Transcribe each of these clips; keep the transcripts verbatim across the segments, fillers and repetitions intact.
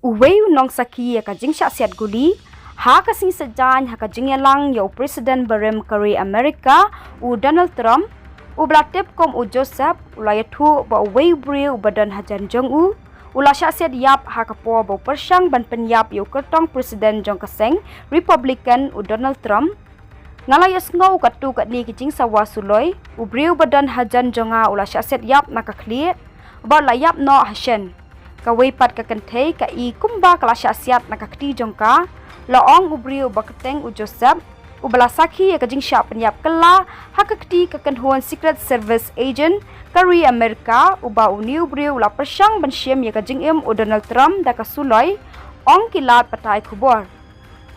Uwei u nongsakhi ïa ka jingshah siat guli ha ka sngi Saitjaiñ ha ka jingïalang ïa u President barim ka ri Amerika, u Donald Trump, uba la tip kum u Joseph, u la ïathuh ba uwei u briew uba don hajan jong u u la shah siat ïap ha ka por ba u pyrshang ban pynïap ïa u kyrtong President jong ka seng Republican, u Donald Trump. Nga la ïohsngew katto katne ki jingsawa suloi. U briew ba don hajan jong nga u la shah siat ïap na ka khlieh bad u la ïap noh ha shen. Kawei pat ka kynthei ka i kumba ka la shah siat na ka kti jong ka, la ong u briew ba kyrteng u Joseph, uba la sakhi ïa ka jingshah pynïap kylla ha ka kti ka kynhun Secret Service Agent ka ri Amerika, uba une u briew u la pyrshang ban shim ïa ka jingim u Donald Trump da ka suloi, ong ki lad pathai khubor.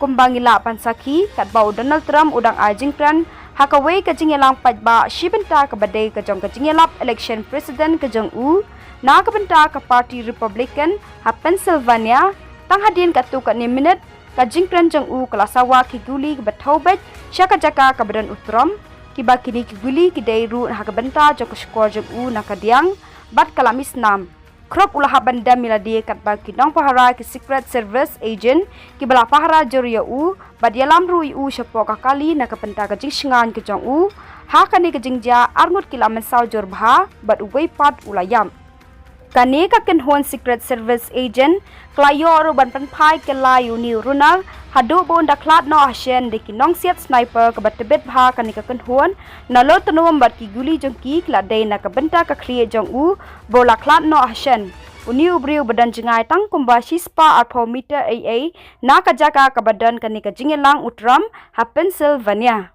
Kumba ngi lah ban sakhi, katba u Donald Trump u dang ai jingkren ha kawei ka jingïalang paidbah shi bynta kaba dei ka jong ka jingïalap election President ka jong u na ka bynta ka party Republican ha Pennsylvania, tang hadien katto katne minit ka jingkren jong u ka la sawa ki guli kiba thew beit sha ka jaka kaba don u Trump, kiba kine ki guli ki dei ruh ha ka bynta jong ka shkor jong u na ka diang bad ka la mih snam. Khrop u la hap ban dem ïa lade katba ki nongpahara ki Secret Service Agent kiba la pahara jur ïa u bad ïalam ruh ïa u shapoh ka kali na ka bynta ka jingshngaiñ ka jong u. Ha kane ka jingjia arngut ki la mynsaw jur bha bad uwei pat u la ïap. Kane ka kynhun Secret Service Agent ka la ïoh ruh ban pynphai kylla ïa une u runar haduh ba un da khlad noh ha shen da ki nongsiat sniper kaba tbit bha kane ka kynhun. Nalor tnum bad ki guli jong ki ki la dei na ka bynta ka khlieh jong u ba u la khlad noh ha shen. Une u briew ba don jngai tang kumba shispah arphew meter eiei na ka jaka kaba don kane ka jingïalang u Trump ha Pennsylvania.